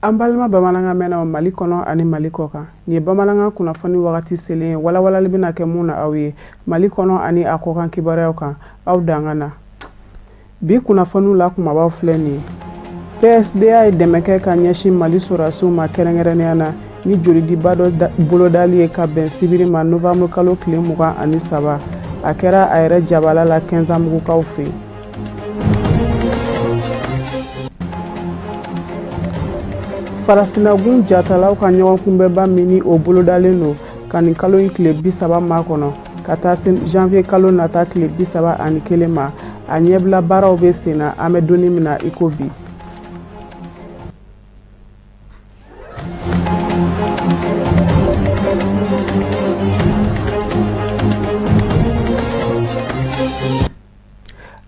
An balima bamanankan mɛnnaw Mali kɔnɔ ani Mali kɔkan, nin ye bamanankan kunnafoni wagati selen ye, walawalali bɛna kɛ mun na aw ye Mali kɔnɔ ani a kɔkan kibaruyaw kan. Aw danga na bi kunnafoniw la, kumabaw filɛ nin ye: PSDA ye dɛmɛ kɛ ka ɲɛsin Mali sɔrɔdasiw ma, kɛrɛnkɛrɛnnenya na ni jolidiba dɔ bolodali ye ka bɛn sibiri ma, novembre kalo tile 23. A kɛra a yɛrɛ jabala la Kɛnzanbugukaw fɛ yen. Farafinagun jatalaw ka ɲɔgɔnkunbɛnba min ni o bolodalen don ka nin kalo in tile 30 makɔnɔ ka taa se janvier kalo nata tile 31 ma, a ɲɛbila baaraw bɛ sen na an bɛ donni min na i ko bi.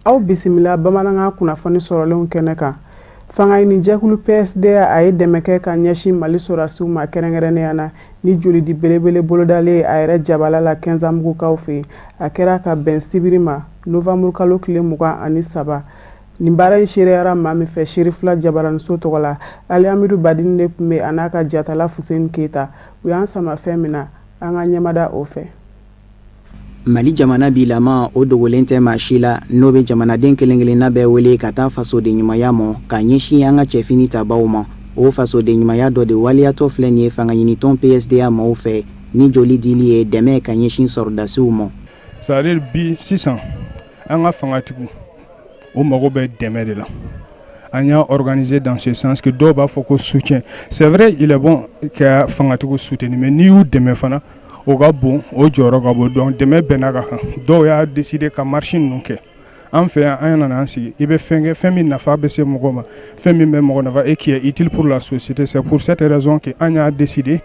Aw bisimila bamanankan kunnafoni sɔrɔlenw kɛnɛ kan. Fangaɲini jɛkulu PSDA, a ye dɛmɛ kɛ ka ɲɛsin Mali sɔrɔdasiw ma, kɛrɛnkɛrɛnnenya na ni jolidi belebele bolodalen ye a yɛrɛ jabala la Kɛnzanbugukaw fɛ yen. A kɛra ka bɛn sibiri ma, novembre kalo tile 23. Nin baara in seereyara maa min fɛ Serifila jabaraniso tɔgɔ la, Ali Amidu Badini de tun bɛ a n'a ka jatala Fuseni Keyita. U y'an sama fɛn min na, an ka ɲɛmada o fɛ. Mali jamana bilama, o dogolen tɛ maa si la, n'o bɛ jamanaden kelen-kelenna bɛɛ wele ka taa fasoden ɲumanya mɔ ka ɲɛsin an ka cɛfini tabaw ma. O fasoden ɲumanya dɔ de waleyatɔ filɛ nin ye fangaɲinitɔn PSDA maaw fɛ ni joli dili ye dɛmɛ ka ɲɛsin sɔrɔdasiw ma. C'est à dire bi sisan, an ka fangatigiw, o mago bɛ dɛmɛ de la. An y'a organiser dans ce sens que dɔw b'a fɔ ko soutien. C'est vrai, il est bon ka fangatigiw soutenir, mais n'i y'u dɛmɛ fana, o ka bon, o jɔyɔrɔ ka bon. Donc dɛmɛ bɛɛ n'a ka kan. Dɔw y'a décider ka marche ninnu kɛ an fɛ yan. An nana an sigi, i bɛ fɛn kɛ, fɛn min nafa bɛ se mɔgɔ ma, fɛn min bɛ mɔgɔ nafa et qui est utile pour la société. C'est pour cette raison que an y'a décider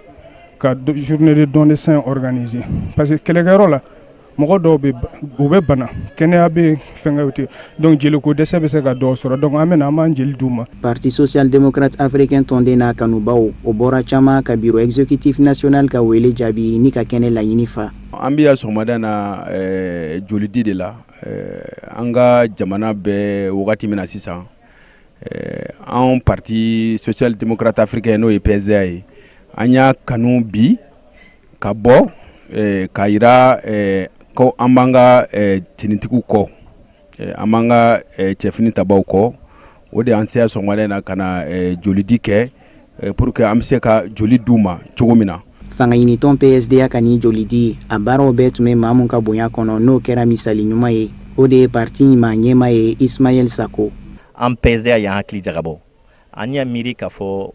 ka journée de don de sang organiser, parce que kɛlɛkɛyɔrɔ la, mɔgɔ dɔw bɛ, u bɛ bana, kɛnɛya bɛ fɛnkɛw tɛ, donc jeliko dɛsɛ bɛ se ka dɔw sɔrɔ. Donc an bɛ na, an b'an jeli d'u ma. Parti social démocrate africain tɔnden n'a kanubaw, o bɔra caman ka bureau exécutif national ka wele jaabi ni ka kɛnɛ laɲini fa. An bɛ yan sɔgɔmada na jolidi de la. An ka jamana bɛ wagati min na sisan, anw Parti social démocrate africain, n'o ye PSDA ye, an y'a kanu bi ka bɔ k'a yira ko an b'an ka tenitigiw kɔ, an b'an ka cɛfini tabaw kɔ. O de y'an se sɔgɔmada in na ka na jolidi kɛ pour que an bɛ se ka joli d'u ma cogo min na. Fangaɲinitɔn PSDA ka nin jolidi, a baaraw bɛɛ tun bɛ maa mun ka bonya kɔnɔ, n'o kɛra misali ɲuman ye, o de ye parti in maa ɲɛmaa ye, Ismaël Sako. An PSDA y'an hakili jagabɔ, an y'a miiri k'a fɔ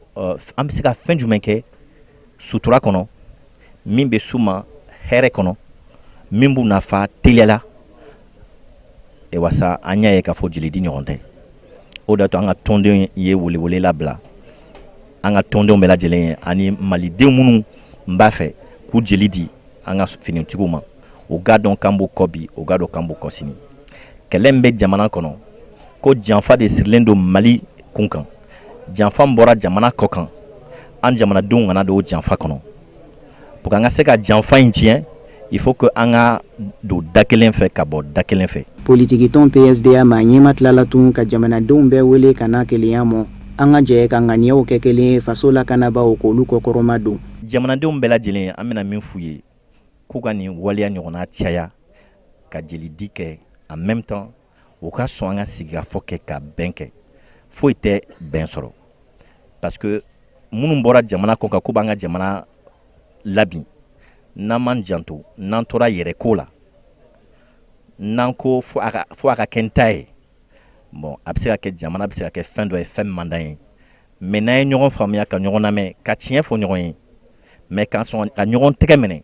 an bɛ se ka fɛn jumɛn kɛ sutura kɔnɔ min bɛ s'u ma hɛrɛ kɔnɔ, min b'u nafa teliya la. E wasa an y'a ye k'a fɔ jolidi ɲɔgɔn tɛ. O de y'a to an ka tɔndenw ye welewele labila an ka tɔndenw bɛɛ lajɛlen ye ani malidenw minnu b'a fɛ k'u jeli di an ka finitigiw ma, u k'a dɔn k'an b'u kɔ bi, u k'a dɔn k'an b'u kɔ sini. Kɛlɛ min bɛ jamana kɔnɔ, ko janfa de sirilen don Mali kun kan, janfa bɔra jamana kɔ kan, an jamanadenw kana don janfa kɔnɔ. Pour que an ka se ka janfa in tiɲɛ, il faut que an ka don da kelen fɛ ka bɔ da kelen fɛ. Politikitɔn PSDA maa ɲɛma tilala tun ka jamanadenw bɛɛ wele ka na kelenya mɔ, an ka jɛ ka ŋaniyaw kɛ kelen ye, faso lakanabaaw k'olu kɔkɔrɔma don. Jamanadenw bɛɛ lajɛlen, an bɛna min f'u ye, k'u ka nin waleya ɲɔgɔnna caya ka jelidi kɛ, en même temps u ka sɔn an ka sigikafɔ kɛ ka bɛn kɛ. Foyi tɛ bɛn sɔrɔ, parce que minnu bɔra jamana kɔ kan k'u b'an ka jamana labin, n'an m'an janto, n'an tora yɛrɛ ko la, n'an ko fo a ka kɛ n ta ye, bon, a bɛ se ka kɛ jamana bɛ se ka kɛ fɛn dɔ ye, fɛn min man d'an ye. Mais n'an ye ɲɔgɔn faamuya, ka ɲɔgɔn lamɛn, ka tiɲɛ fɔ ɲɔgɔn ye, mais ka sɔn ka ɲɔgɔn tɛgɛ minɛ,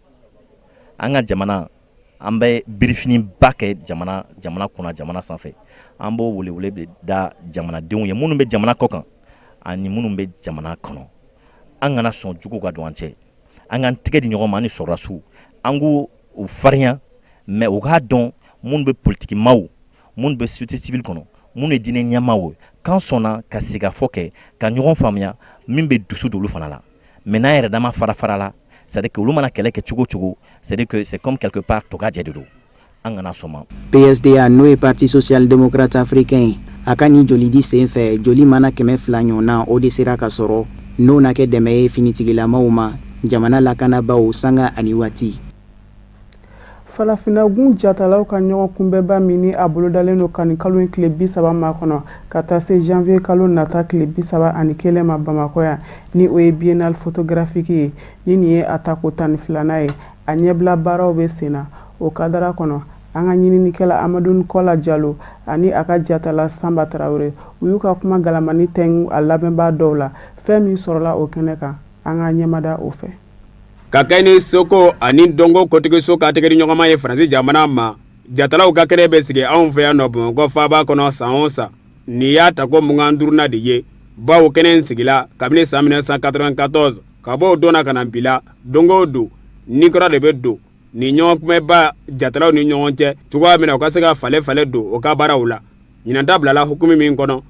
an ka jamana, an bɛ birifiniba kɛ jamana kunna, jamana sanfɛ. An b'o welewele de da jamanadenw ye, minnu bɛ jamana kɔ kan ani minnu bɛ jamana kɔnɔ. An kana sɔn jugu ka don an cɛ. An k'an tɛgɛ di ɲɔgɔn ma ani sɔrɔdasiw, an k'u u farinya, mais u k'a dɔn minnu bɛ politikimaw, minnu bɛ société civile kɔnɔ, minnu ye diinɛ ɲɛmaaw ye, k'an sɔnna ka sigikafɔ kɛ, ka ɲɔgɔn faamuya, min bɛ dusu don olu fana la. Mais n'an yɛrɛ dama fara fara la. C'est à dire que olu mana kɛlɛ kɛ cogo o cogo, c'est à dire que c'est comme quelque part tɔgajɛ de don, an kana sɔn ma. PSDA, n'o ye Parti social démocrate africain ye, a ka nin jolidi sen fɛ, joli mana 200 ɲɔgɔnna, o de sera ka sɔrɔ, n'o na kɛ dɛmɛ ye finitigilamaw ma, jamana lakanabaaw, sanga ani waati. Farafinnagun jatalaw ka ɲɔgɔn kunbɛnba min ni a bolodalen don ka nin kalo in tile 30 makɔnɔ ka taa se janvier kalo nata tile 31 ma Bamakɔ yan, ni o ye Biennale photographique ye, ni nin ye a tako 12nan ye, a ɲɛbila baaraw bɛ sen na. O kadara kɔnɔ, an ka ɲininikɛla Amadu Kɔla Jalo ani a ka jatala Sanba Tarawele, u y'u ka kuma galamani tɛngu a labɛnbaa dɔw la. Fɛn min sɔrɔla o kɛnɛ kan, an ka ɲɛmada o fɛ. Ka kɛ ni seko ani dɔnko kotigiso ka tɛgɛdiɲɔgɔnma ye Faransi jamana ma, jatalaw ka kɛnɛ bɛ sigi anw fɛ yan nɔ Bamakɔ faaba kɔnɔ san o san. Nin y'a tako 25nan de ye, bawo kɛnɛ in sigila kabini san 1994. Ka bɔ o don na ka na bi la, don o don ni kura de bɛ don nin ɲɔgɔnkunbɛnba jatalaw ni ɲɔgɔn cɛ, cogoya min na u ka se ka falen falen don o ka baaraw la. Ɲinan ta bilala hukumu min kɔnɔ,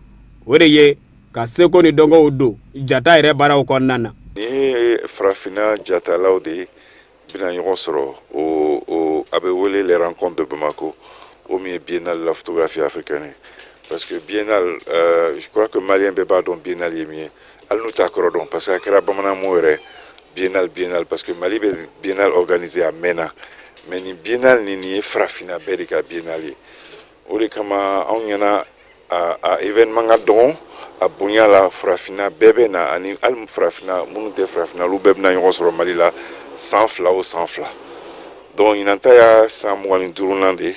o de ye ka seko ni dɔnkow don jata yɛrɛ baaraw kɔnɔna na. Nin ye farafinna jatalaw de ye bɛna ɲɔgɔn sɔrɔ o, a bɛ wele les rencontres de Bamako, o min ye Biennale de la photographie africaine, parce que biennale, je crois que malien bɛɛ b'a dɔn biennale ye min ye, hali n'u t'a kɔrɔ dɔn, parce que a kɛra bamanan mot yɛrɛ, biennale, biennale, parce que Mali bɛ biennale organiser a mɛnna. Mais nin biennale nin ye farafinna bɛɛ de ka biennale ye. O de kama anw ɲɛna a événement ka dɔgɔn a bonya la, farafinna bɛɛ bɛ na, ani hali farafinna minnu tɛ farafinna, olu bɛɛ bɛna ɲɔgɔn sɔrɔ Mali la san 2 o san 2. Donc ɲinan ta y'a san 25nan de ye.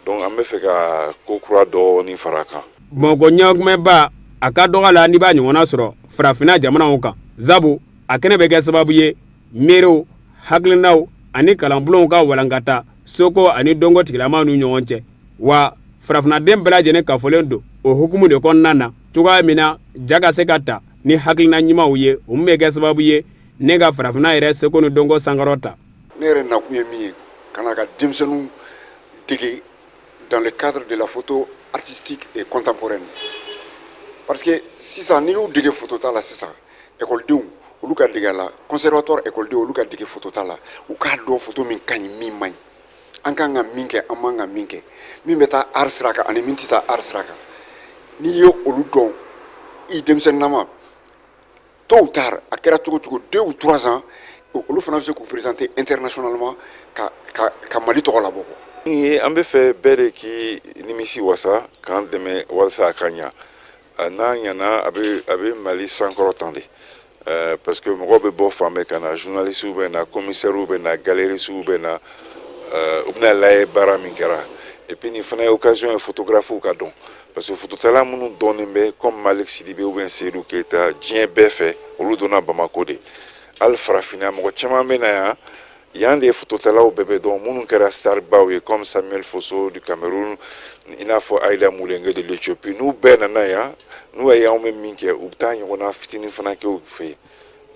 Donc an bɛ fɛ ka ko kura dɔɔni fara a kan. Bamakɔ ɲɔgɔnkunbɛnba, a ka dɔgɔ la n'i b'a ɲɔgɔnna sɔrɔ farafinna jamanaw kan, sabu a kɛnɛ bɛ kɛ sababu ye miiriw, hakilinaw ani kalanbulonw ka walankata seko ani dɔnko tigilamaw ni ɲɔgɔn cɛ. Wa farafinnaden bɛɛ lajɛlen kafolen don o hukumu de kɔnɔna na, cogoya min na ja ka se ka ta ni hakilina ɲumanw ye, o min bɛ kɛ sababu ye ne ka farafinna yɛrɛ seko ni dɔnko sankɔrɔ ta. Ne yɛrɛ nakun ye min ye, ka na ka denmisɛnninw dege dans le cadre de la photo artistique et contemporaine, parce que sisan n'i y'u dege photo ta la sisan, ekɔlidenw olu ka dege a la, conservatoire ekɔlidenw olu ka dege photo ta la, u k'a dɔn photo min ka ɲi, min man ɲi, an kan ka min kɛ, an man ka min kɛ, min bɛ taa art sira kan ani min tɛ taa art sira kan. N'i ye olu dɔn i denmisɛnninnama, tôt ou tard, a kɛra cogo cogo, 2 ou 3 ans, olu fana bɛ se k'u présenter internationalement ka Mali tɔgɔ labɔ. Nin ye an bɛ fɛ bɛɛ de k'i nimisi wasa k'an dɛmɛ walasa a ka ɲa. N'a ɲana, a bɛ Mali sankɔrɔ tan de, parce que mɔgɔw bɛ bɔ fan bɛɛ ka na, journalistes bɛ na, commissaires bɛ na, galeristes bɛ na, u bɛna lajɛ baara min kɛra. Et puis nin fana ye occasion ye photographes ka dɔn, parce que phototala minnu dɔnnen bɛ comme Malick Sidibé ou bien Seydou Keita diɲɛ bɛɛ fɛ, olu donna Bamako de. Hali farafinna mɔgɔ caman bɛ na yan, yan de phototalaw bɛɛ bɛ dɔn, minnu kɛra star baw ye comme Samuel Fosso du Cameroun, i n'a fɔ Aïda Moulenge de l'Éthiopie. N'u bɛɛ nana yan, n'u y'a ye anw bɛ min kɛ, u bɛ taa ɲɔgɔnna fitinin fana kɛ u fɛ yen.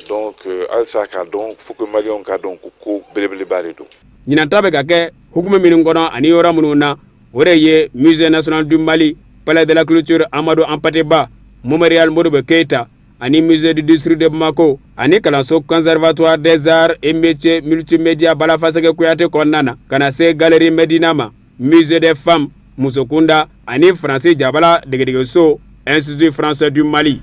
Donc halisa k'a dɔn, faut que maliyɛnw k'a dɔn ko ko belebeleba de don. Ɲinan ta bɛ ka kɛ hukumu minnu kɔnɔ ani yɔrɔ minnu na, o de ye Musée national du Mali, Palais de la culture Amadou Hampâté Bâ, Mémorial Modibo Keïta ani Musée du district de Bamako ani kalanso Conservatoire des arts et métiers multimédia Balafasɛgɛ Kuyate kɔnɔna na, ka na se Galerie Medina ma, Musée des femmes musokunda ani Faransi jabala degedegeso Institut français du Mali.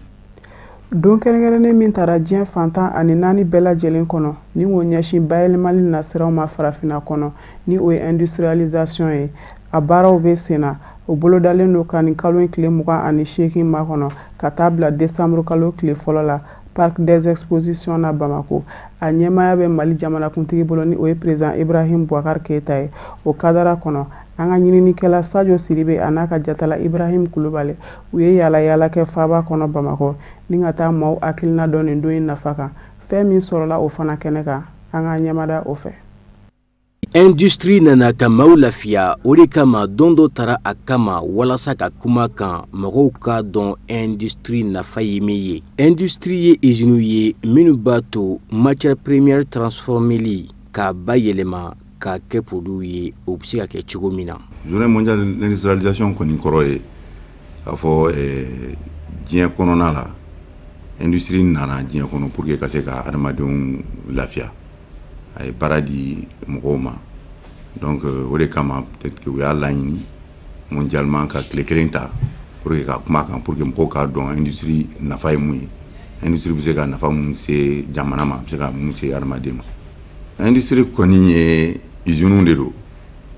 Don kɛrɛnkɛrɛnnen min taara diɲɛ fantan ani naani bɛɛ lajɛlen kɔnɔ ni k'o ɲɛsin bayɛlɛmali nasiraw ma farafinna kɔnɔ, ni o ye industrialisation ye, a baaraw bɛ sen na. O bolodalen don ka nin kalo in tile 28 makɔnɔ ka taa bila décembre kalo tile 1 la, Parc des expositions na Bamako. A ɲɛmaaya bɛ Mali jamanakuntigi bolo, ni o ye président Ibrahim Boubacar Keïta ye. O kadara kɔnɔ, an ka ɲininikɛla Sadio Sidibe a n'a ka jatala Ibrahim Kulubali, u ye yaala yaala kɛ faaba kɔnɔ Bamakɔ ni ka taa maaw hakilina dɔn nin don in nafa kan. Fɛn min sɔrɔla o fana kɛnɛ kan, an ka ɲɛmada o fɛ. Industrie nana ka maaw lafiya. O de kama don dɔ taara a kama walasa ka kuma kan, mɔgɔw k'a dɔn industrie nafa ye min ye. Industrie ye usines ye minnu b'a to matière première transformeli, k'a bayɛlɛma k'a kɛ produit ye, o bɛ se ka kɛ cogo min na. Journée mondiale de l'industrialisation kɔni kɔrɔ ye k'a fɔ diɲɛ kɔnɔna la, industrie nana diɲɛ kɔnɔ pour que ka se ka adamadenw lafiya. A ye baara di mɔgɔw ma. Donc o de kama peut-être que u y'a laɲini mondialement ka tile kelen ta pour que ka kuma kan, pour que mɔgɔw k'a dɔn industrie nafa ye mun ye, industrie bɛ se ka nafa mun se jamana ma, a bɛ se ka mun se hadamaden ma. Industrie kɔni ye usines de don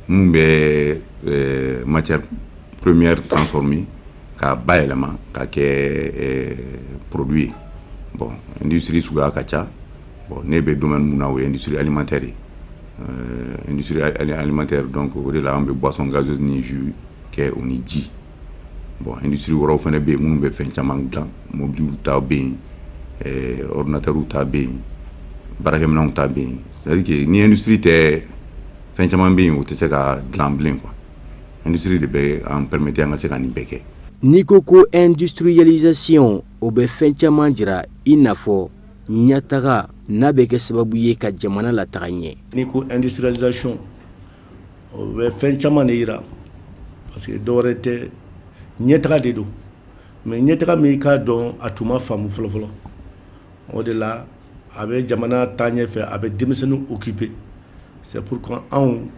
minnu bɛ matière première transformer k'a bayɛlɛma ka kɛ produit ye. Bon, industrie suguya ka ca. Bon, ne bɛ domaine mun na, o ye industrie alimentaire ye. Industrie alimentaire, donc o de la an bɛ boisson gazeuse ni jus kɛ, o ni ji. Bon, industrie wɛrɛw fana bɛ yen minnu bɛ fɛn caman dilan. Mobiliw ta bɛ yen, ordinateur ta bɛ yen, baarakɛminɛnw ta bɛ yen. C'est à dire que ni industrie tɛ, fɛn caman bɛ yen, o tɛ se ka dilan bilen quoi. Industrie de bɛ an permettre an ka se ka nin bɛɛ kɛ. N'i ko ko industrialisation, o bɛ fɛn caman jira, i n'a fɔ ɲɛtaga n'a bɛ kɛ sababu ye ka jamana lataga ɲɛ. N'i ko industrialisation, o bɛ fɛn caman de jira, parce que dɔwɛrɛ tɛ, ɲɛtaga de don. Mais ɲɛtaga min, i k'a dɔn, a tun ma faamu fɔlɔfɔlɔ. O de la a bɛ jamana taa ɲɛfɛ, a bɛ denmisɛnninw occuper. C'est pourquoi anw,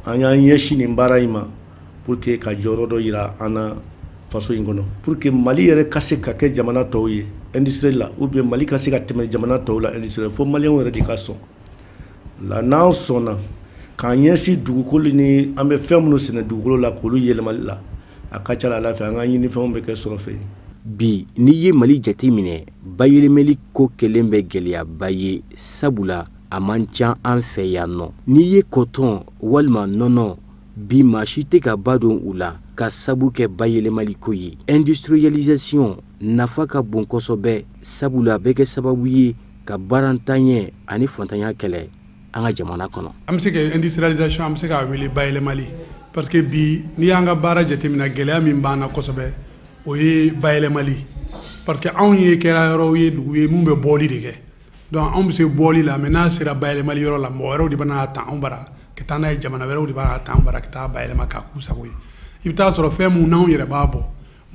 an y'an ɲɛsin nin baara in ma pour que ka jɔyɔrɔ dɔ jira an na faso in kɔnɔ, pour que Mali yɛrɛ ka se ka kɛ jamana tɔw ye industrie la, ou bien Mali ka se ka tɛmɛ jamana tɔw la industrie. Fo maliyɛnw yɛrɛ de ka sɔn la. N'an sɔnna k'an ɲɛsin dugukolo ni an bɛ fɛn minnu sɛnɛ dugukolo la, k'olu yɛlɛmali la, a ka ca ala fɛ, an ka ɲinifɛnw bɛ kɛ sɔrɔ fɛ yen. Bi, n'i ye Mali jate minɛ, bayɛlɛmali ko kelen bɛ gɛlɛyaba ye, sabula a man ca an fɛ yan nɔ. N'i ye kɔtɔn walima nɔnɔ bi, maa si tɛ ka ba don u la ka sabu kɛ bayɛlɛmali ko ye. Industrialisation nafa ka bon kosɛbɛ, sabula a bɛ kɛ sababu ye ka baarantanya ani fantanya kɛlɛ an ka jamana kɔnɔ. An bɛ se ka industrialisation, an bɛ se k'a wele bayɛlɛmali, parce que bi, n'i y'an ka baara jateminɛ, gɛlɛya min b'an na kosɛbɛ, o ye bayɛlɛmali, parce que anw ye kɛra yɔrɔw ye, dugu ye mun bɛ bɔli de kɛ. Donc anw bɛ se bɔli la, mais n'a sera bayɛlɛmali yɔrɔ la, mɔgɔ wɛrɛw de bɛna ta anw bara ka taa n'a ye, jamana wɛrɛw de b'a ta anw bara ka taa bayɛlɛma k'a k'u sago ye. I bɛ taa sɔrɔ fɛn mun n'anw yɛrɛ b'a bɔ,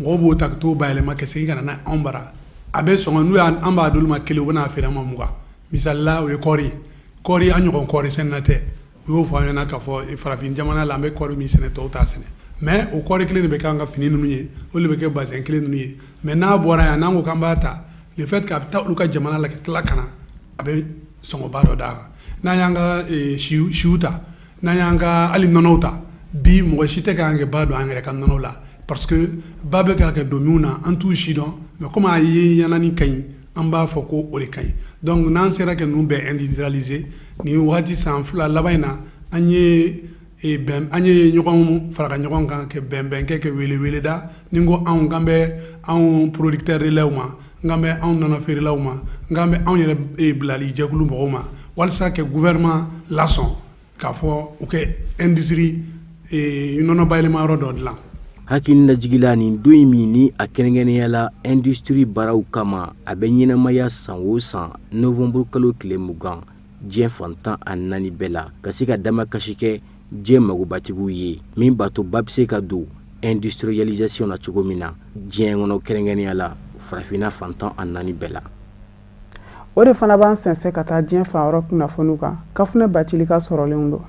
mɔgɔw b'o ta ka t'o bayɛlɛma ka segin ka na n'a anw bara. A bɛ sɔngɔ n'u y'an, an b'a d'olu ma kelen, u bɛna feere an ma 20. Misali la, o ye kɔɔri ye. Kɔɔri, an ɲɔgɔn kɔɔri sɛnɛna tɛ. U y'o fɔ an ɲɛna k'a fɔ farafin jamana la, an bɛ kɔɔri min sɛnɛ, tɔw t'a sɛnɛ. Mais o kɔɔri kelen de bɛ k'an ka fini ninnu ye, o de bɛ kɛ bazɛn kelen ninnu ye. Mais n'a bɔra yan, n'an ko k'an b'a ta, le fait que a bɛ taa olu ka jamana la ka tila ka na, a bɛ sɔngɔba dɔ d'a kan. N'an y'an ka siw ta, n'an y'an ka hali nɔnɔw ta, bi mɔgɔ si tɛ k'an kɛ ba don an yɛrɛ ka nɔnɔw la, parce que ba bɛ ka kɛ don min na, an t'u si dɔn. Mais comme a ye ɲɛnani ka ɲi, an b'a fɔ ko o de ka ɲi. Donc n'an sera ka ninnu bɛɛ industrialiser nin waati san 2 laban in na, an ye bɛn, an ye ɲɔgɔn fara ɲɔgɔn kan ka bɛnbɛn kɛ, ka wele wele da. Ni n ko anw kan bɛ anw producteur de lait ma, n kan bɛ anw nɔnɔ feerelaw ma, n kan bɛ anw yɛrɛ bilali jɛkulu mɔgɔw ma, walasa ka gouvernement lasɔn k'a fɔ u kɛ industrie nɔnɔ bayɛlɛma yɔrɔ dɔ dilan. Hakililajigila, nin don in min ni a kɛrɛnkɛrɛnnenya industrie baaraw kama, a bɛ ɲɛnamaya san o san novembre kalo tile 20, diɲɛ fan 14 bɛɛ la, ka se ka damakasi kɛ diɲɛ magobatigiw ye, min b'a to ba bɛ se ka don industrialisation na cogo min na diɲɛ kɔnɔ, kɛrɛnkɛrɛnnenya la farafinna fan 14 bɛɛ la. O de fana b'an sɛnsɛn ka taa diɲɛ fan wɛrɛ kunnafoniw kan. Kafunɛ Bacili ka sɔrɔlenw don.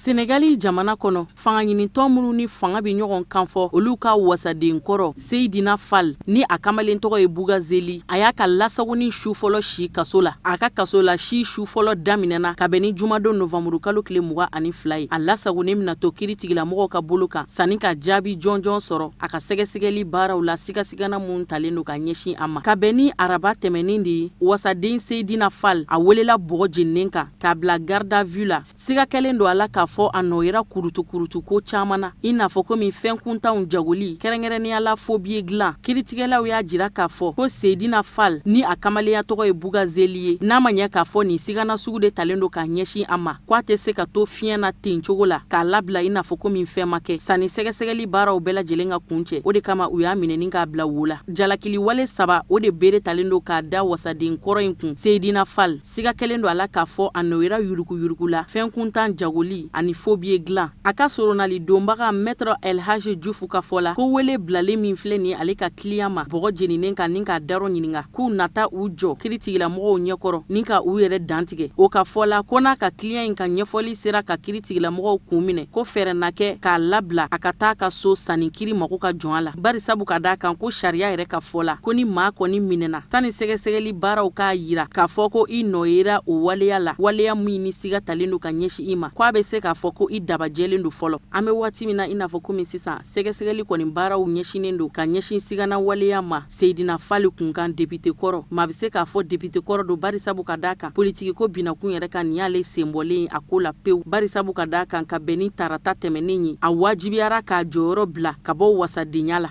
Senegali jamana kɔnɔ, fanga ɲinitɔn minnu ni fanga bɛ ɲɔgɔn kan fɔ, olu ka wasaden kɔrɔ Seyidina Fall, ni a kamalen tɔgɔ ye Bugazeli, a y'a ka lasagoni su fɔlɔ si kaso la. A ka kaso la si su fɔlɔ daminɛna ka bɛn ni jumadon novanburu kalo tile 22 ye. A lasagonnen bɛna to kiiritigilamɔgɔw ka bolo kan sanni ka jaabi jɔnjɔn sɔrɔ a ka sɛgɛsɛgɛli baaraw la, sigasigana mun talen don ka ɲɛsin a ma. Ka bɛn ni araba tɛmɛnen de ye, wasaden Seyidina Fall a welela bɔgɔ jeninen kan k'a bila garde à vue la. Siga kɛlen don a la k'a fɔ a nɔ yera kurutu-kurutu ko caman na, i n'a fɔ komi fɛn kuntanw jagoli, kɛrɛnkɛrɛnnenya la faux billet dilan. Kiiritigɛlaw y'a jira k'a fɔ ko Seyidina Fall, ni a kamalenya tɔgɔ ye Bugazeli ye, n'a ma ɲɛ k'a fɔ nin sigana sugu de talen don k'a ɲɛsin a ma, k'a tɛ se ka to fiɲɛ na ten cogo la k'a labila i n'a fɔ komi fɛn ma kɛ, sanni sɛgɛsɛgɛli baaraw bɛɛ lajɛlen ka kuncɛ. O de kama u y'a minɛ ni k'a bila wo la. Jalakili wale saba, o de bere talen don k'a da wasaden kɔrɔ in kun, Seyidina Fall. Siga kɛlen don a la k'a fɔ a nɔ yera yuruguyurugu la, fɛn kuntan jagoli ani ani faux billet dilan. A ka soronali donbaga Maître El Hadji Diouf ka fɔ la, ko wele bilalen min filɛ nin ale ka client ma bɔgɔ jeninen kan ni k'a darɔ ɲininka, k'u nata u jɔ kiiritigɛlamɔgɔw ɲɛkɔrɔ ni ka u yɛrɛ dantigɛ. O ka fɔ la, ko n'a ka client in ka ɲɛfɔli sera ka kiiritigɛlamɔgɔw kun minɛ, ko fɛɛrɛ na kɛ k'a labila a ka taa ka so sanni kiri mago ka jɔ a la, bari sabu ka d'a kan ko sariya yɛrɛ ka fɔ la, ko ni maa kɔni minɛna sanni sɛgɛsɛgɛli baaraw k'a yira k'a fɔ ko i nɔ yera o waleya la, waleya min ni siga talen don ka ɲɛsin i ma, ko a bɛ se k'a fɔ ko i dabajɛlen don fɔlɔ. An bɛ waati min na i n'a fɔ komi sisan, sɛgɛsɛgɛli kɔni baaraw ɲɛsinnen don ka ɲɛsin sigana waleya ma Seydina Fali kunkan, depite kɔrɔ. Maa bɛ se k'a fɔ depite kɔrɔ don bari sabu ka d'a kan politikiko binakun yɛrɛ kan, nin y'ale senbɔlen a ko la pewu, bari sabu ka d'a kan ka bɛn ni tarata tɛmɛnen ye, a wajibiyara k'a jɔyɔrɔ bila ka bɔ wasadenya la.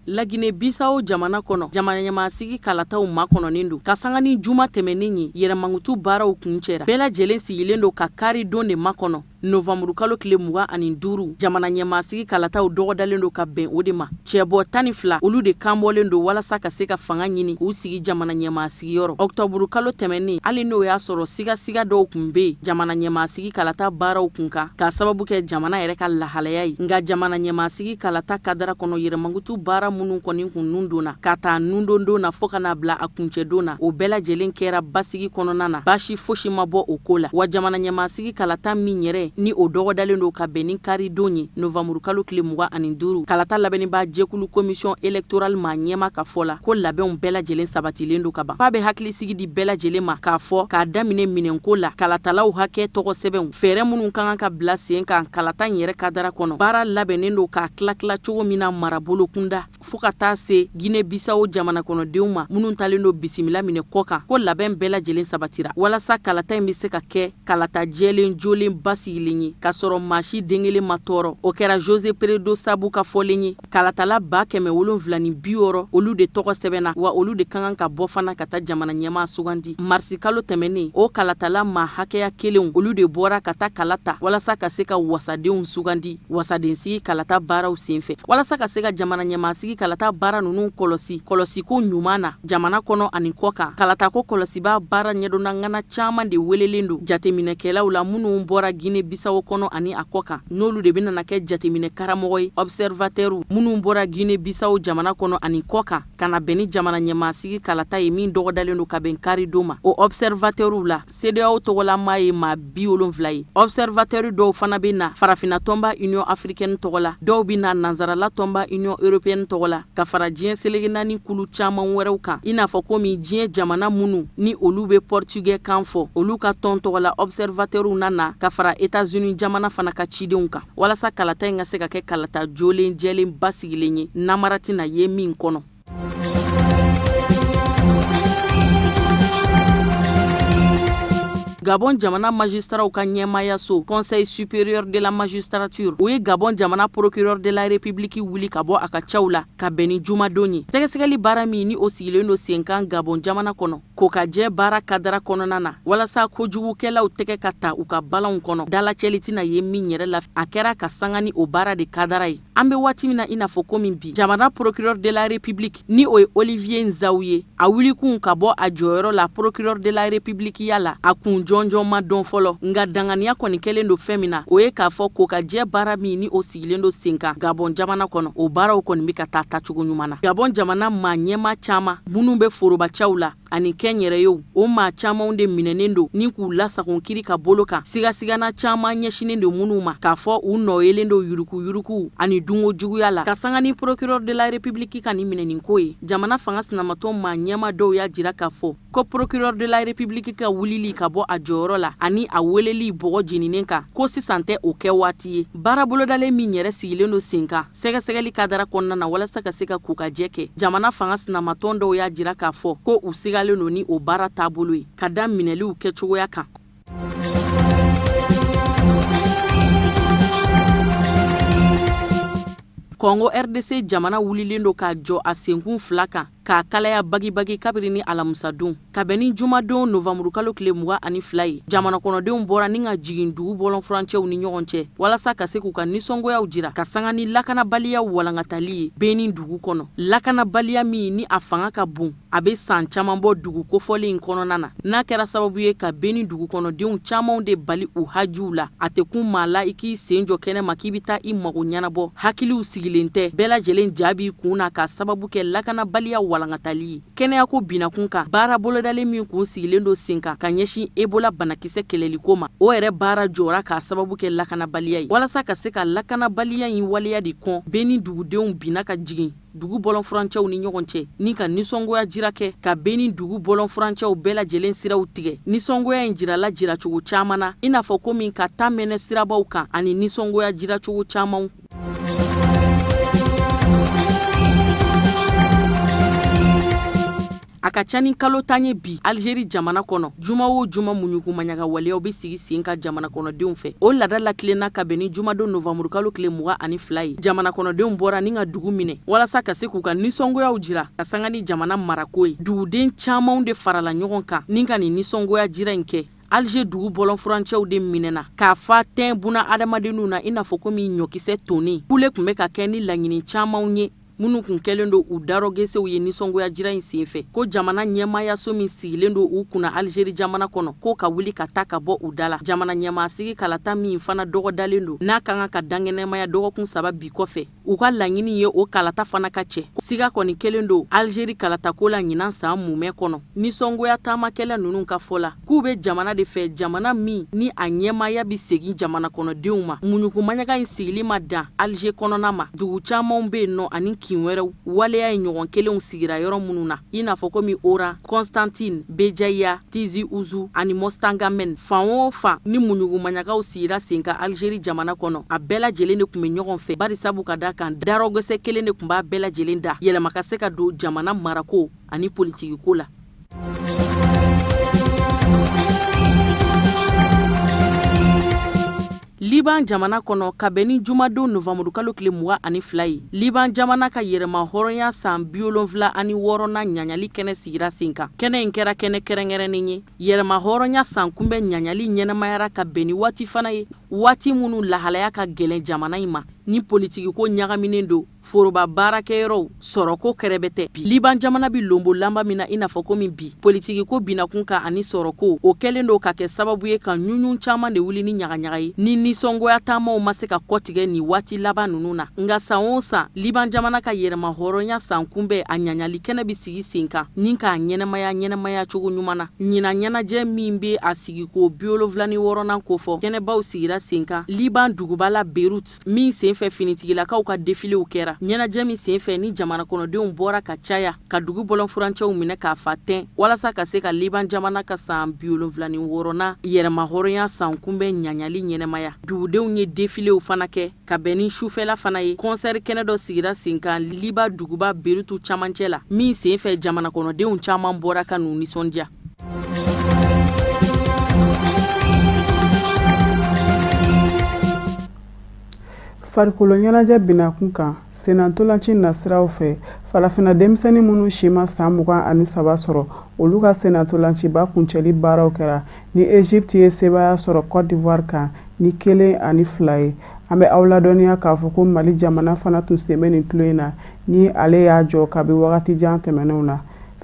Lagine Bisawo jamana kɔnɔ, jamanaɲɛmaasigi kalataw makɔnɔnen don ka sanga ni juma tɛmɛnen ye. Yɛrɛmankutu baaraw kuncɛra, bɛɛ lajɛlen sigilen don ka kari don de makɔnɔ, novanburukalo tile 25. Jamana ɲɛmaasigi kalataw dɔgɔdalen don ka bɛn o de ma. Cɛbɔ 12, olu de kanbɔlen don walasa ka se ka fanga ɲini k'u sigi jamana ɲɛmaasigiyɔrɔ. Ɔkutɔburukalo tɛmɛnen, hali n'o y'a sɔrɔ sigasiga dɔw tun bɛ yen jamana ɲɛmaasigi kalata baaraw kun kan k'a sababu kɛ jamana yɛrɛ ka lahalaya ye, nka jamana ɲɛmaasigi kalata kadara kɔnɔ, yɛrɛmankutu baara minnu kɔni kun nun donna ka taa nundondon na fo ka n'a bila a kuncɛdon na, o bɛɛ lajɛlen kɛra basigi kɔnɔna na, baasi fosi ma bɔ o ko la. Wa jamana ɲɛmaasigi kalata min yɛrɛ ni o dɔgɔdalen don ka bɛn ni karidon ye, novanburukalo tile 25, kalata labɛnnibaa jɛkulu commission électorale maa ɲɛmaa ka fɔ la, ko labɛnw bɛɛ lajɛlen sabatilen don ka ban, k'a bɛ hakilisigi di bɛɛ lajɛlen ma k'a fɔ k'a daminɛ minɛnko la, kalatalaw hakɛ tɔgɔ sɛbɛnw, fɛɛrɛ minnu ka kan ka bila sen kan kalata in yɛrɛ kadara kɔnɔ, baara labɛnnen don k'a tila-tila cogo min na marabolo kunda fo ka taa se Guinée Bissau jamana kɔnɔdenw ma minnu talen don bisimila minɛ kɔ kan, ko labɛn bɛɛ lajɛlen sabatira walasa kalata in bɛ se ka kɛ kalata jɛlen jolen basigilen ye k'a sɔrɔ maa si den kelen ma tɔɔrɔ. O kɛra Jose Pedro Sabu ka fɔlen ye. Kalatala 760,000, olu de tɔgɔ sɛbɛnna, wa olu de ka kan ka bɔ fana ka taa jamana ɲɛmaa sugandi. Marisi kalo tɛmɛnen, o kalatala maa hakɛya kelenw, olu de bɔra ka taa kala ta walasa ka se ka wasadenw sugandi wasadensigi kalata baaraw senfɛ. Walasa ka se ka jamana ɲɛmaasigi kalata baara ninnu kɔlɔsi kɔlɔsiko ɲuman na jamana kɔnɔ ani kɔ kan, kalatako kɔlɔsibaa baara ɲɛdɔnna ŋana caman de welelen don jateminɛkɛlaw la minnu bɔra Guinée Bissau kɔnɔ ani a kɔ kan, n'olu de bɛna kɛ jateminɛ karamɔgɔ ye, observateurs minnu bɔra Guinée Bissau jamana kɔnɔ ani kɔ kan ka na bɛn ni jamana ɲɛmaasigi kalata ye min dɔgɔdalen don ka bɛn karidon ma. O observateurs la, CEDEAO tɔgɔlamaa ye maa 70 ye. Observateur dɔw fana bɛ na farafinna tɔnba Union africaine tɔgɔ la, dɔw bɛ na nansarala tɔnba Union européenne tɔgɔ la, ka fara diɲɛ seleke naani kulu caman wɛrɛw kan, i n'a fɔ komi diɲɛ jamana minnu ni olu bɛ portugais kan fɔ, olu ka tɔn tɔgɔ la observateurs na na, ka fara États-Unis jamana fana ka cidenw kan, walasa kalata in ka se ka kɛ kalata jolen jɛlen basigilen ye, namara tɛna ye min kɔnɔ. Gabon jamana magistraw ka ɲɛmaayaso, Conseil supérieur de la magistrature, o ye Gabon jamana procureur de la République wuli ka bɔ a ka caw la ka bɛn ni jumadon ye. Sɛgɛsɛgɛli baara min ni o sigilen don senkan Gabon jamana kɔnɔ, ko ka jɛ baara kadara kɔnɔna na walasa kojugukɛlaw tɛgɛ ka ta u ka balanw kɔnɔ, dalacɛli tɛna ye min yɛrɛ la, a kɛra ka sanga ni o baara de kadara ye. An bɛ waati min na i n'a fɔ komi bi, jamana procureur de la République, ni o ye Olivier Nzaou ye, a wulikun ka bɔ a jɔyɔrɔ la procureur de la République ya la, a kun jɔnjɔn ma dɔn fɔlɔ, nka danganiya kɔni kɛlen don fɛn min na, o ye k'a fɔ ko ka jɛ baara min ni o sigilen don sen kan Gabon jamana kɔnɔ, o baaraw kɔni bɛ ka taa taacogo ɲuman na. Gabon jamana maa ɲɛmaa caman minnu bɛ forobacaw la ani kɛnyɛrɛyew, o maa camanw de minɛnen don ni k'u lasagon kiri ka bolo kan, sigasigana caman ɲɛsinnen don minnu ma k'a fɔ u nɔ yelen don yurukuyuruku ani dunko juguya la. Ka sanga ni procureur de la République ka nin minɛniko ye, jamana fanga sinamatɔn maa ɲɛmaa dɔw y'a jira k'a fɔ ko procureur de la République ka wulili ka bɔ a jɔyɔrɔ la ani a weleli bɔgɔ jeninen kan, ko sisan tɛ o kɛ waati ye. Baara bolodalen min yɛrɛ sigilen don sen kan sɛgɛsɛgɛli kadara kɔnɔna na walasa ka se ka ko ka jɛ kɛ, jamana fanga sinamatɔn dɔw y'a jira k'a fɔ ko u sigalen don ni o baara taabolo ye ka da minɛliw kɛcogoya kan. Kɔngo RDC jamana wulilen don k'a jɔ a senkun fila kan. k'a kalaya bagibagi kabiri ni alamisadon ka bɛn ni jumadon novanburukalo tile 22 ye. Jamana kɔnɔdenw bɔra ni ka jigin dugu bɔlɔnfurancɛw ni ɲɔgɔn cɛ walasa ka se k'u ka nisɔngoyaw jira ka sanga ni lakanabaliya walankatali ye Beni dugu kɔnɔ. Lakanabaliya min ni a fanga ka bon, a bɛ san caman bɔ dugu kofɔlen in kɔnɔna na, n'a kɛra sababu ye ka Beni dugu kɔnɔdenw camanw de bali u hajuw la. A tɛ kun maa la i k'i sen jɔ kɛnɛ ma k'i bɛ taa i mago ɲɛnabɔ, hakiliw sigilen tɛ, bɛɛ lajɛlen ja b'i kun na k'a sababu kɛ lakanabaliya walankatali ye. Kɛnɛyako binakun kan, baara bolodalen min kun sigilen don sen kan ka ɲɛsin Ebola banakisɛ kɛlɛliko ma, o yɛrɛ baara jɔra k'a sababu kɛ lakanabaliya ye. Walasa ka se ka lakanabaliya in waleya de kɔn, Beni dugudenw binna ka jigin dugu bɔlɔnfurancɛw ni ɲɔgɔn cɛ ni ka nisɔngoya jira kɛ ka Beni dugu bɔlɔnfurancɛw bɛɛ lajɛlen siraw tigɛ. Nisɔngoya in jirala jiracogo caman na, i n'a fɔ komi ka ta mɛnɛ sirabaw kan ani nisɔngoya jiracogo camanw. A ka ca ni kalo 10 ye bi Algérie jamana kɔnɔ, juma o juma muɲukumaɲaga waleyaw bɛ sigi sen kan jamana kɔnɔdenw fɛ. O laada latilenna ka bɛn ni jumadon novanburukalo tile 22 ye. Jamana kɔnɔdenw bɔra ni ka dugu minɛ walasa ka se k'u ka nisɔngoyaw jira ka sanga ni jamana marako ye. Duguden camanw de farala ɲɔgɔn kan ni ka nin nisɔngoya jira in kɛ. Alger dugu bɔlɔnfurancɛw de minɛna k'a fa tɛn buna adamadenw na, i n'a fɔ komi ɲɔkisɛ tonnen. Kule tun bɛ ka kɛ ni laɲini camanw ye minnu kun kɛlen don u darɔgesew ye nisɔngoya jira in senfɛ, ko jamana ɲɛmaayaso min sigilen don u kunna Algérie jamana kɔnɔ, k'o ka wuli ka taa ka bɔ u da la. Jamana ɲɛmaasigi kalata min fana dɔgɔdalen don, n'a ka kan ka dankɛnɛmaya dɔgɔkun 3 bi kɔfɛ, u ka laɲini ye o kalata fana ka cɛ. Siga kɔni kɛlen don Algérie kalatako la ɲinan san mumɛ kɔnɔ. Nisɔngoya taamakɛla ninnu ka fɔ la, k'u bɛ jamana de fɛ, jamana min ni a ɲɛmaaya bɛ segin jamana kɔnɔdenw ma. Muɲukumaɲaga in sigili ma dan Alger kɔnɔna ma, dugu camanw bɛ yen nɔ ani kin wɛrɛw, waleya in ɲɔgɔn kelenw sigira yɔrɔ minnu na, i n'a fɔ komi Oran, Constantine, Béjaïa, Tizi Ouzou ani Mostaganem. Fan o fan ni muɲukumaɲagaw sigira sen kan Algérie jamana kɔnɔ, a bɛɛ lajɛlen de tun bɛ ɲɔgɔn fɛ, bari sabu ka da kan darɔgɛsɛ kelen de tun b'a bɛɛ lajɛlen da yɛlɛma ka se ka don jamana marako ani politikiko la. Liban jamana kɔnɔ, ka bɛn ni jumadon novanburukalo tile 22 ye, Liban jamana ka yɛrɛma hɔrɔnya san 76nan ɲaɲali kɛnɛ sigira sen kan. Kɛnɛ in kɛra kɛnɛ kɛrɛnkɛrɛnnen ye. Yɛrɛma hɔrɔnya san kunbɛn ɲaɲali ɲɛnamayara ka bɛn ni waati fana ye, waati minnu lahalaya ka gɛlɛn jamana in ma, ni politikiko ɲagaminen don, foroba baarakɛyɔrɔw sɔrɔko kɛrɛbɛtɛ. Bi Liban jamana bɛ lonbo lanba min na, i n'a fɔ komi bi politikiko binakun kan ani sɔrɔko, o kɛlen don ka kɛ sababu ye ka ɲuɲu caman de wuli ni ɲagaɲaga ye, ni nisɔngoya taamaw ma se ka kɔtigɛ nin waati laban ninnu na. Nka san o san, Liban jamana ka yɛrɛma hɔrɔnya san kunbɛn a ɲaɲali kɛnɛ bɛ sigi sen kan ni k'a ɲɛnamaya ɲɛnamaya cogo ɲuman na. Ɲinan ɲɛnajɛ min bɛ a sigiko 76nan kofɔ, kɛnɛbaw sigira sen kan Liban duguba la Beyrouth, min senfɛ finitigilakaw ka defilew kɛra. Ɲɛnajɛ min senfɛ ni jamana kɔnɔdenw bɔra ka caya ka dugu bɔlɔnfurancɛw minɛ k'a fa tɛn walasa ka se ka Liban jamana ka san 76nan yɛrɛmahɔrɔnya san kunbɛn ɲaɲali ɲɛnamaya. Dugudenw ye defilew fana kɛ ka bɛn ni sufɛla fana ye. Kɔnsɛri kɛnɛ dɔ sigira sen kan Liban duguba Beyrouth camancɛ la, min senfɛ jamana kɔnɔdenw caman bɔra ka n'u nisɔndiya. Farikolo ɲɛnajɛ binakun kan, sennantolaci nasiraw fɛ, farafinna denmisɛnnin minnu si ma san 23 sɔrɔ, olu ka sennantolaciba kuncɛli baaraw kɛra ni Egypte ye sebaaya sɔrɔ Côte d'Ivoire kan ni 1-2 ye. An bɛ aw ladɔnniya k'a fɔ ko Mali jamana fana tun sen bɛ nin tulon in na, ni ale y'a jɔ kabi wagati jan tɛmɛnenw na.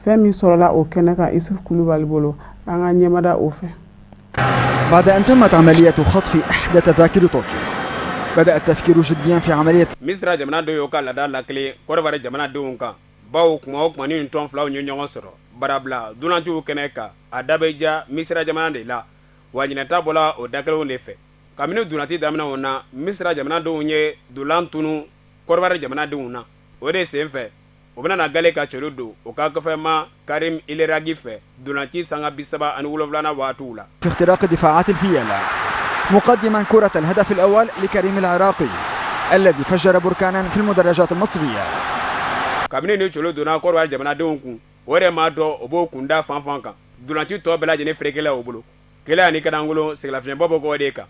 Fɛn min sɔrɔla o kɛnɛ kan Isuf Kulubali bolo, an ka ɲɛmada o fɛ. بعد أن تمت عملية خطف إحدى تذاكر طوكيو، بدأ التفكير جديا في عملية Misira jamanadenw y'u ka laada latilen Kɔdiwari jamanadenw kan, bawo kuma o kuma ni nin tɔn filaw ye ɲɔgɔn sɔrɔ barabila dunanciw kɛnɛ kan, a da bɛ ja Misira jamana de la. Wa ɲinɛta bɔla o da kelenw de fɛ. Kabini dunanci daminɛw na, Misira jamanadenw ye dolan tunu Kɔdiwari jamanadenw na. O de sen fɛ, o bɛna na gale ka celu don o ka kɔfɛma Karim Ileragi fɛ dolanci sanga 37nan waatiw la. في اختراق دفاعات الفيلة، مقدما كرة الهدف الأول لكريم العراقي الذي فجر بركانا في المدرجات المصرية. Kabini ni celu donna Kɔdiwari jamanadenw kun, o yɛrɛ m'a dɔn o b'o kunda fan fan kan. Dolanci tɔ bɛɛ lajɛlen ferekela o bolo kelen ani kadankolon sɛgɛlafiɲɛbɔ bɛ k'o de kan.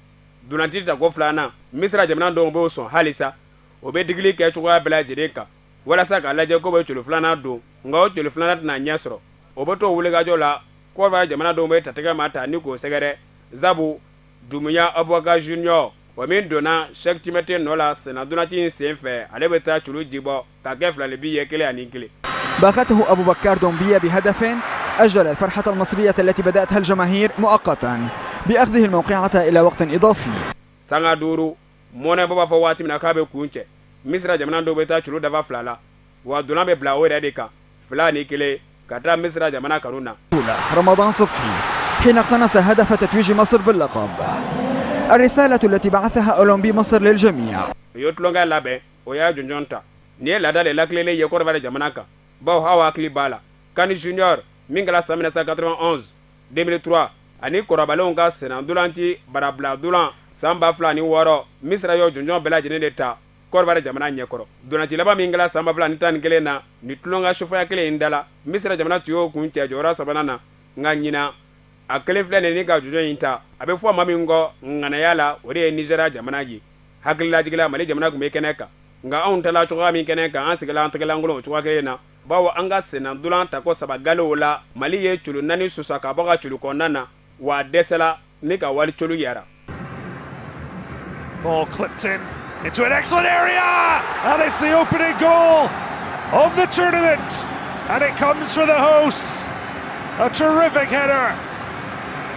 Dolanci tako filanan, Misira jamanadenw b'o sɔn halisa, o bɛ digili kɛ cogoya bɛɛ lajɛlen kan walasa k'a lajɛ ko bɛ celu filanan don. Nka o celu filanan tɛna ɲɛ sɔrɔ. O bɛ to wulikajɔ la, Côte d'Ivoire jamanadenw bɛ tatigɛ ma ta ni k'o sɛgɛrɛ, sabu Dumuya Abubakar Junior, o min donna Cheick Tioté nɔ la sennantolaci in senfɛ, ale bɛ taa celu jibɔ ka kɛ 2 ni bi ye, 1-1. باغته أبو بكر دومبيا بهدف أجل الفرحة المصرية التي بدأتها الجماهير مؤقتا بأخذه الموقعة إلى وقت إضافي. Sanga 5 mɔnɛbɔ b'a fɔ waati min na k'a bɛ kun cɛ, Misira jamana dɔw bɛ taa celu dafa 2 la, wa dolan bɛ bila o yɛrɛ de kan, 2-1 ka taa Misira jamana kanu na. رمضان صبحي حين اقتنص هدف تتويج مصر باللقب، الرسالة التي بعثها أولمبي مصر للجميع. U ye tulonkɛ labɛn, o y'a jɔnjɔn ta. Nin ye laada de latilelen ye Côte d'Ivoire jamana kan, bawo aw hakili b'a la, CAN junior min kɛra san 1991, 2003 ani kɔrɔbalenw ka sennantolaci barabila dolan san 2006, Misira y'o jɔnjɔn bɛɛ lajɛlen de ta Côte d'Ivoire jamana ɲɛkɔrɔ. Dolanci laban min kɛra san 2011 na, ni tulonkɛ sufaya kelen in da la, Misira jamana tun y'o kun cɛ jɔyɔrɔ sabanan na. Nka ɲinan, a kelen filɛ nin ni ka jɔnjɔn in ta. A bɛ fɔ maa min kɔ ŋanaya la, o de ye Nizeriya jamana ye. Hakililajigila, Mali jamana tun bɛ kɛnɛ kan, nka anw tala cogoya min kɛnɛ kan, an sigila an tɛgɛlankolon o cogoya kelen na, bawo an ka sennantolan tako saba galew la, Mali ye celu naani susa ka bɔ ka celu kɔnɔna na, wa a dɛsɛla ni ka wali celu yara. Ball clipped in into an excellent area, and it's the opening goal of the tournament, and it comes for the hosts. A terrific header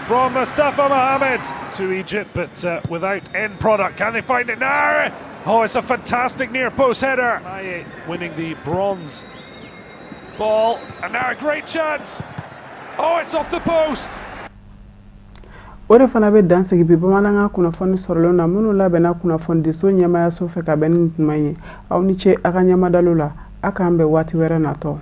from Mustafa Mohamed to Egypt, but without end product. Can they find it now? Oh, it's a fantastic near post header. Maye winning the bronze ball, and now a great chance. Oh, it's off the post. O de fana bɛ dan sigi bi bamanankan kunnafoni sɔrɔlenw na, minnu labɛnna kunnafonidiso ɲɛmayaso fɛ ka bɛn ni tuma ye. Aw ni ce a ka ɲɛmadalo la. A k'an bɛn waati wɛrɛ natɔ.